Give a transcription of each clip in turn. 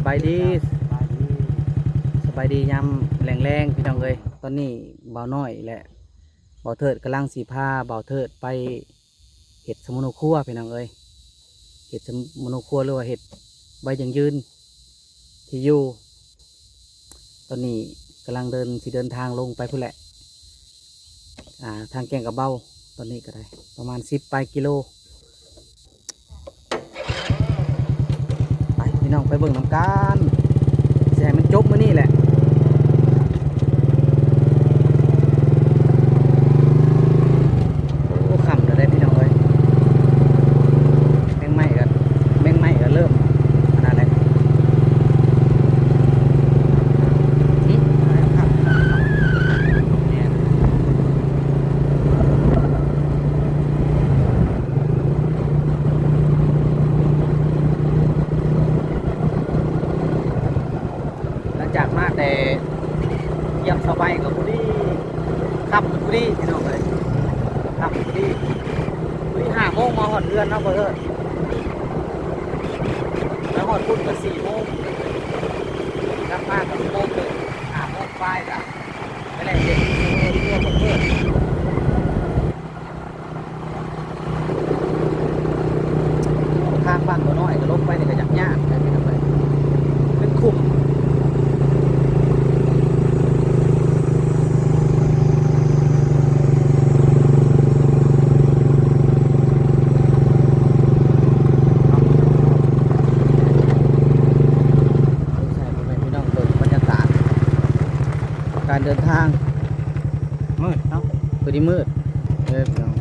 ສະບາຍດີ ສະບາຍດີ ສະບາຍດີຍາມແລງໆ ພີ່ນ້ອງເອີຍ. ຕອນນີ້ບ່າວນ້ອຍ ແລະ ບ່າວເທີດກຳລັງຊິພາບ່າວເທີດໄປເຮັດສຳມະໂນຄົວ ພີ່ນ້ອງເອີຍ, ເຮັດສຳມະໂນຄົວ ຫຼືວ່າເຮັດໃບຢັ້ງຢືນທີ່ຢູ່. ຕອນນີ້ກຳລັງເດີນ ຊິເດີນທາງລົງໄປພຸ້ນແຫຼະ ອ່າ ທາງແກ້ງກະເບົາ. ຕອນນີ້ກໍໄດ້ປະມານສິບປາຍກິໂລ. ໄປ ພີ່ນ້ອງ ໄປເບິ່ງນຳກັນ ຊິໃຫ້ມັນຈົບມື້ນີ້ແຫຼະ. ໂອ້ ຄ່ຳແລ້ວເດ້ ພີ່ນ້ອງເອີຍ. ແມງໄມ້ກໍ ແມງໄມ້ກໍເລີ່ມອັນນັ້ນແຫຼະ. ຫຼັງຈາກມາແຕ່ຢ້ຽມສະໄບກໍພໍດີ ຄ່ຳພໍດີ ພີ່ນ້ອງເອີຍ, ຄ່ຳພໍດີ. ພໍດີຫ້າໂມງມາຮອດເຮືອນເນາະ ບໍ່ເທີດ. ມາຮອດພຸ້ນກໍສີ່ໂມງ, ກັບມາກໍຫົກໂມງເຄິ່ງ, ຫ້າໂມງປາຍກໍໄປແລ່ນເຫຼັ້ນ ເພາະວ່າເພິ່ນ ທາງບ້ານບໍ່ນ້ອຍກໍລົງໄປນີ້ກໍຍາກໆ ໄປ ໄປ ໄປ ເປັນຂຸມ. ໃຫ້ພໍ່ແມ່ພີ່ນ້ອງເບິ່ງບັນຍາກາດການເດີນທາງ. ມືດເນາະ ພໍດີມືດເດີພີ່ນ້ອງ.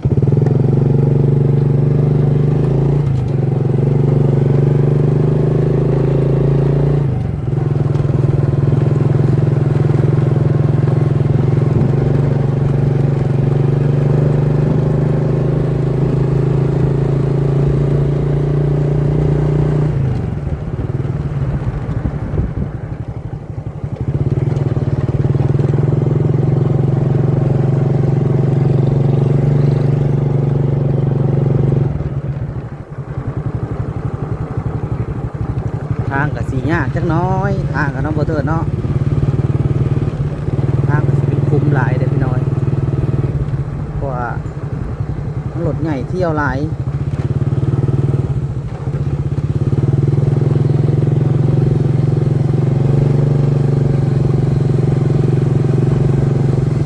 ທາງກໍຊິຍາກຈັກໜ້ອຍ ທາງກໍເນາະ ບໍ່ເທີດເນາະ, ທາງກໍຊິເປັນຂຸມຫຼາຍເດ້ພີ່ນ້ອງ ເພາະວ່າ ລົດໃຫຍ່ທ່ຽວຫຼາຍ.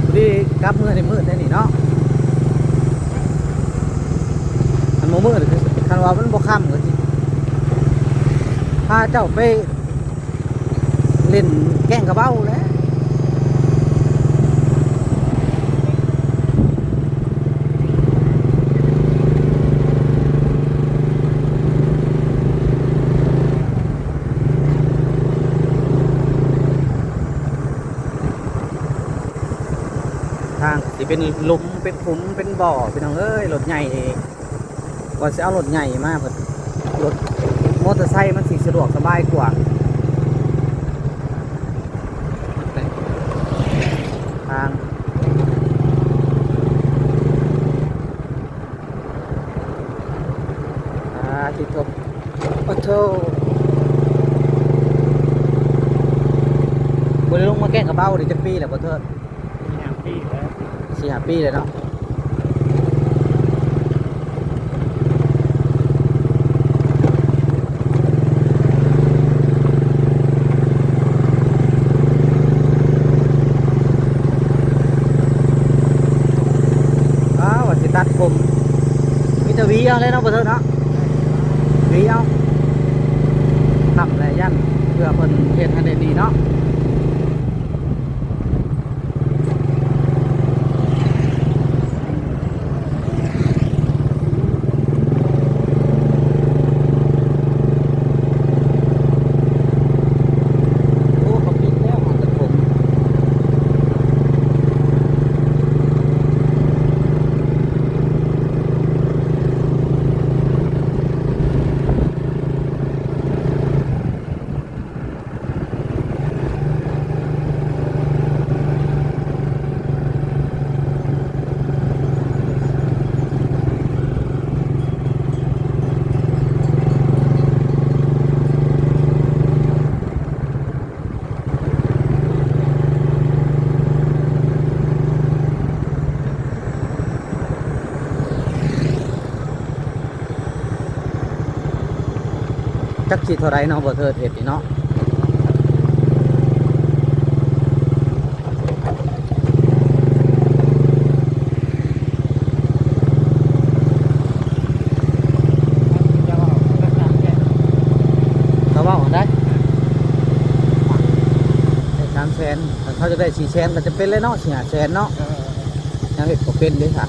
ພໍດີກັບເມືອນີ້ມືດແດ່ນີ້ເນາະ, ຄັນບໍ່ມືດ ຄັນວ່າມັນບໍ່ຄ່ຳກໍຊິພາເຈົ້າໄປ ຫຼິ້ນແກ້ງກະເບົາແຫຼະ. ທາງຊິເປັນຫຼຸມ ເປັນຂຸມ ເປັນບໍ່ ພີ່ນ້ອງເອີຍ, ລົດໃຫຍ່ນີ້ ວ່າຊິເອົາລົດໃຫຍ່ມາ ເພິ່ນ ລົດມໍເຕີໄຊມັນຊິສະດວກສະບາຍກວ່າ. ທາງ ອາ ຕິດທົບ ໂອ້ໂທ້ ບໍ່ໄດ້ລົງມາແກ້ງກະເບົາໄດ້ຈັກປີແລ້ວບໍ່ເທີດ? ສີ່ຫ້າປີແລ້ວ ສີ່ຫ້າປີແລ້ວເນາະ. ອ້າວ ວ່າຊິຕັດຜົມ ມີແຕ່ຫວີເອົາແຫຼະເນາະ ບໍ່ເທີດເນາະ, ຫວີເອົາ ທຳແຫຼະ ຢ້ານເພື່ອເພິ່ນເຮັດໃຫ້ໄດ້ດີເນາະ. ໂອ້ ເຂົາປິດແລ້ວ ຮ້ານຕັດຜົມ. ໂ ຈັກຊິເທົ່າໃດເນາະ ບໍ່ເທີດເຮັດນີ້ເນາະ. ເຂົາເວົ້າອັນໃດ ໄດ້ສາມແສນ ຄັນເຂົາຈະໄດ້ສີ່ແສນກໍຈະເປັນແລ້ວເນາະ ສີ່ຫ້າແສນເນາະ. ເອີ ຍັງເຮັດບໍ່ເປັນເດ້ຊະ. ນີ້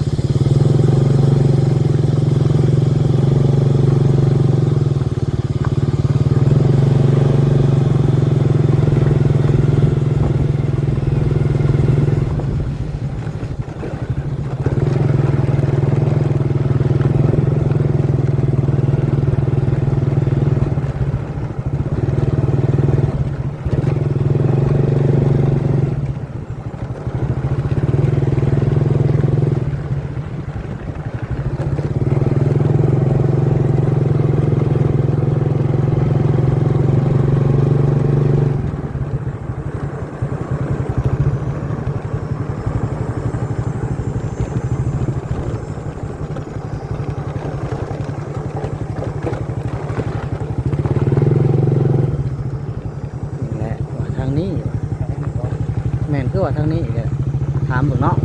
ແຫຼະ ວ່າທາງນີ້ ແມ່ນ ຄືວ່າທາງນີ້ແຫຼະ ຖາມເບິ່ງເນາະ.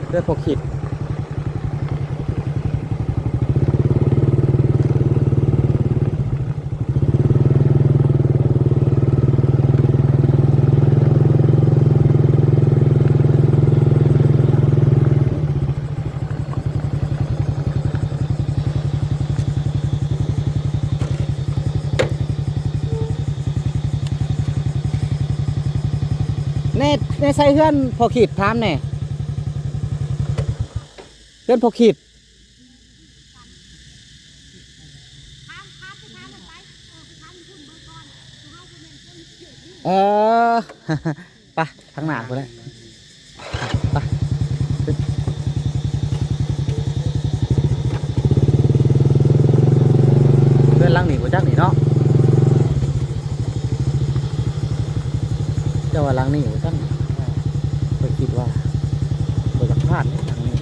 ເຮືອນພໍ່ຄິດ. ແນ ແນໃສເຮືອນພໍ່ຄິດ ຖາມແດ່. ເຮືອນພໍ່ຄິດ. ເອີ ໄປທາງໜ້າພຸ້ນແຫຼະ ໄປ. ເຮືອນຫຼັງນີ້ບໍ່ຈັກນີ້ເນາະ. ເຈົ້າວ່າຫຼັງນີ້ວ່າຊັ້ນ ຂ້ອຍຄິດວ່າບໍ່ຢາກພາດເດ້ຫຼັງນີ້.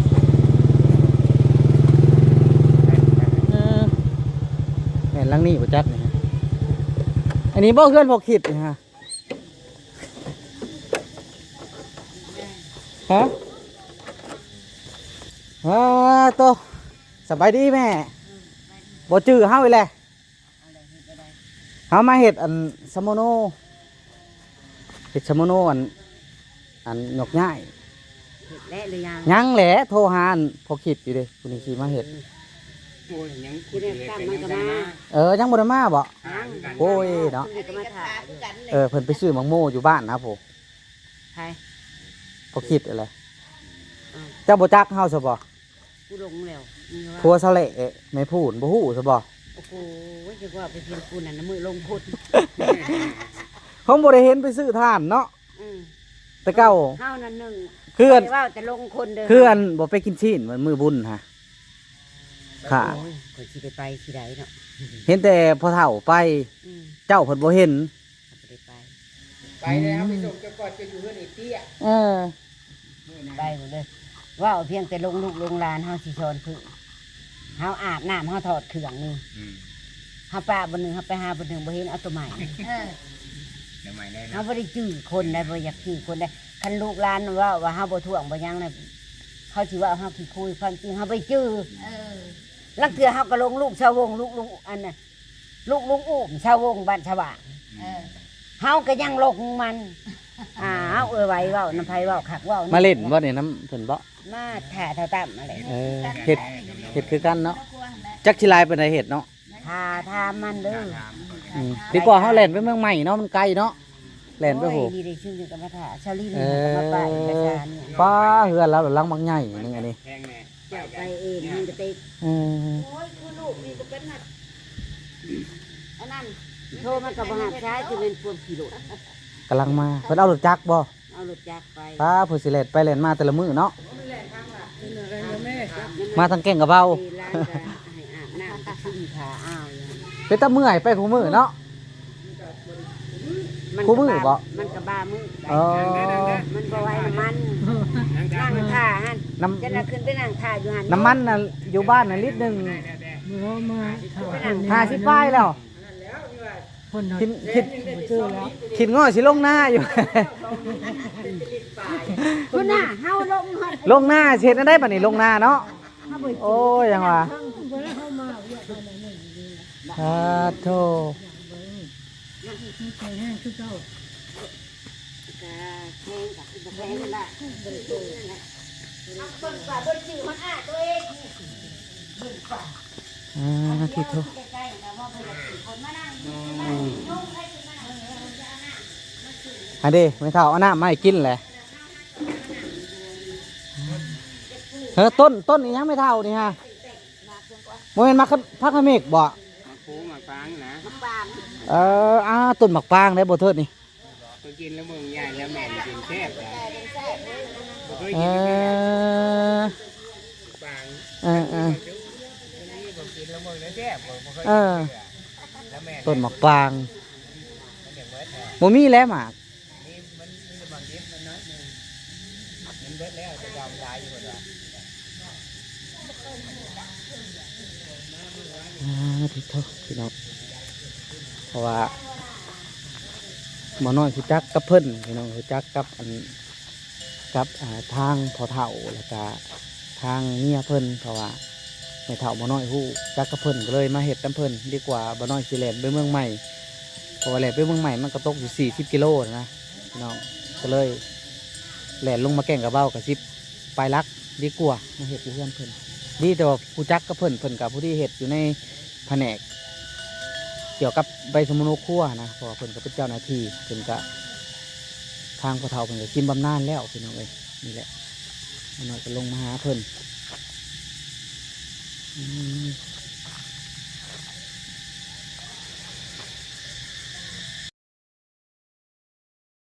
ເອີ ແມ່ນຫຼັງນີ້ບໍ່ຈັກນີ້. ອັນນີ້ບໍ່ເຮືອນພໍ່ຄິດນີ້ຮະ? ຮະ? ອ້າໂຕ ສະບາຍດີແມ່. ບໍ່ຈື່ເຮົາອີກແຫຼະ. ເຮົາມາເຮັດອັນສຳມະໂນ ເຮັດສຳມະໂນອັນ ອັນຍົກຍ້າຍ. ເຮັດແລ້ວຫຼືຍັງ? ຍັງແຫຼະ ໂທຫາອັນພໍ່ຄິດຢູ່ເດ້ ຜູ້ນີ້ຊິມາເຮັດ. ໂອ້ຍ ຍັງ ຊິໄດ້ກັບມັນກໍມາ. ເອີ ຍັງບໍ່ໄດ້ມາບໍ? ຍັງ. ໂອ້ຍເນາະ ເພິ່ນກໍມາຖ້າຢູ່. ເອີ ເພິ່ນໄປຊື້ໝາກໂມຢູ່ບ້ານນະພຸ້ນ. ໃຜ? ພໍ່ຄິດຫັ້ນແຫຼະ. ອ້າວ ເຈົ້າບໍ່ຈັກເຮົາຊະບໍ? ກູຫຼົງແລ້ວ. ຜົວສາວແຫຼະ ແມ່ພູນ ບໍ່ຮູ້ຊະບໍ? ໂອ້ໂຫ ຈະວ່າໄປເປັນກູນັ້ນນະ ມື້ລົງພຸດ ເຮົາບໍ່ໄດ້ເຫັນໄປຊື້ຖ່ານເນາະ. ອືມ ແຕ່ເກົ່າເຮົານັ້ນໜຶ່ງ ຄືອັນ ເວົ້າແຕ່ລົງຄົນເດີ ຄືອັນບໍ່ໄປກິນຊີ້ນມື້ບຸນຫະ. ຂ້າ ໂອ້ຍ ຂ້ອຍຊິໄດ້ໄປຊິໄດ້ເນາະ ເຫັນແຕ່ພໍ່ເຖົ້າໄປ. ອືມ ເຈົ້າເພິ່ນບໍ່ເຫັນ. ບໍ່ໄດ້ໄປ ໄປແລ້ວ ໄປສົ່ງເຈົ້າກ່ອນ ເຈົ້າຢູ່ເຮືອນໄອ້ເຕ້ຍ. ເອີ ໄປໝົດເລີຍ ເວົ້າພຽງແຕ່ລົງລູກລົງຫຼານ ເຮົາຊິສອນພື້ນ ເຮົາອາບນ້ຳ ເຮົາຖອດເຄື່ອງນີ້. ອືມ ເຮົາປະບ່ອນໜຶ່ງ ເຮົາໄປຫາບ່ອນໜຶ່ງ ບໍ່ເຫັນ ເອົາໂຕໃໝ່. ເອີ ໂຕໃໝ່ເລີຍເນາະ ເຮົາບໍ່ໄດ້ຈື່ຄົນໃດ ບໍ່ຢາກຈື່ຄົນໃດ. ຄັນລູກຫຼານເວົ້າວ່າເຮົາບໍ່ທ້ວງບໍ່ຫຍັງນະ ເຂົາຊິເວົ້າເຮົາຂີ້ຄຸຍ. ຄວາມຈິງເຮົາບໍ່ໄດ້ຈື່. ເອີ ລາງເທື່ອເຮົາກໍລົງລູກຊາວວົງ ລູກ ລູກອັນນະ ລູກລຸງອູ້ມ ຊາວວົງບ້ານສະຫວ່າງ. ເອີ ເຮົາກໍຍັງຫຼົງມັນ. ອ້າວ ເອີ ໄວເວົ້ານຳໃຜ ເວົ້າຄັກເວົ້າແນ່. ມາຫຼິ້ນບໍ່ນີ້ນຳເພິ່ນບໍ? ມາຖ້າເທົ່າຕຳຫັ້ນແຫຼະ. ເອີ ເຮັດ ເຮັດຄືກັນເນາະ. ຈັກຊິຫຼາຍປານໃດເຮັດເນາະ. ຖ້າຖາມມັນເດີ. ອືມ ດີກວ່າເຮົາແລ່ນໄປເມືອງໃໝ່ເນາະ ມັນໄກເນາະ ແລ່ນໄປພຸ້ນ. ໂອ້ຍ ນີ້ໄດ້ຊື່ນີ້ກໍມາຖ້າຊາວລິນ ເອີ ກໍມາປ້າຍເອກະສານນີ້. ປ້າ ເຮືອນລາວຫຼັງບັກໃຫຍ່ໜຶ່ງອັນນີ້. ເຈົ້າໄປເອງມັນກໍຕິດ. ເອີ ໂອ້ຍ ຄືລູກນີ້ກໍເປັນຫັ້ນ ອັນນັ້ນ ໂທມາກໍບໍ່ຮັບສາຍ ຊິແມ່ນຄວາມຂີ້ລົດ. ກຳລັງມາ ເພິ່ນເອົາລົດຈັກບໍ່? ເອົາລົດຈັກໄປ. ປ້າ ເພິ່ນຊິແລ່ນໄປແລ່ນມາແຕ່ລະມື້ເນາະ. ມາທາງແກ້ງກະເບົາ. ເວລາກໍໃຫ້ອາບນ້ຳ ຊິຂຶ້ນຂາອ້າວຢູ່. ເປັນຕາເມື່ອຍໄປຄູ່ມື້ເນາະ. มัน คู่มื้อบ่ มันก็บ่ามื้อ เออ มันบ่ไหวน้ำมัน นั่งท่าหั่น น้ำ จั่งนั้นขึ้นไปนั่งท่าอยู่หั่น น้ำมันน่ะอยู่บ้านน่ะลิตรหนึ่ง มื้อเฮามา ไปนั่ง ห้าสิบปลายแล้ว เพิ่น คิด คิด บ่ซื้อแล้ว คิดง้อสิลงนาอยู่ พุ้นน่ะ เฮาลงฮอด ลงนาสิเฮ็ดแนวใดบัดนี้ ลงนาเนาะ เฮาบ่ โอ้ย ยังว่า เฮามาเวียกอันนั้นนี่ สาธุ อ่า ที่โทษ อันเด้ แม่เฒ่าเอาน้ำมาให้กินแหละ เฮ้อ ต้น ต้นอีหยังแม่เฒ่านี่ฮะ บ่แม่นหมาก ผักขะเมกบ่ หมากโพหมากปางนะ เออ อ่า ต้นหมากปางได้บ่เทิดนี่ บ่กินแล้วเบิ่งยายแล้วแม่นกินแซ่บนะ บ่เคย เอ กิน อ ปาง เออ เออ บ่กินแล้วเบิ่งแล้วแซ่บ บ่ บ่เคย เออ กินเทื่อ แล้วแม่น ต้นหมากปาง มันยังเบิดแท้ บ่มีแล้วหมาก นี่มันมีแต่หมากดิบมันน้อยหนึ่ง มันเบิดแล้วแต่ดำหลายอยู่เพิ่นว่า อ่า ที่โทษพี่น้อง เพราะว่าบ่น้อยฮู้จักกับเพิ่นพี่น้อง ฮู้จักกับอัน กับ อ่า ทางพ่อเฒ่า แล้วก็ทางเมียเพิ่น เพราะว่าแม่เฒ่าบ่น้อยฮู้จักกับเพิ่น ก็เลยมาเฮ็ดนำเพิ่นดีกว่า บ่น้อยสิแล่นไปเมืองใหม่ เพราะว่าแล่นไปเมืองใหม่มันก็ตกอยู่สี่สิบกิโลนะพี่น้อง ก็เลยแล่นลงมาแก่งกระเบาก็สิบปลายหลักดีกว่า มาเฮ็ดอยู่เฮือนเพิ่น ดีแต่ว่าฮู้จักกับเพิ่น เพิ่นก็ผู้ที่เฮ็ดอยู่ใน แผนกเกี่ยวกับใบสมุนไพรครัวนะ เพราะว่าเพิ่นก็เป็นเจ้าหน้าที่ เพิ่นก็ ทางพ่อเฒ่าเพิ่นก็กินบำนาญแล้วพี่น้องเอ้ย นี่แหละ น้อยก็ลงมาหาเพิ่น อืม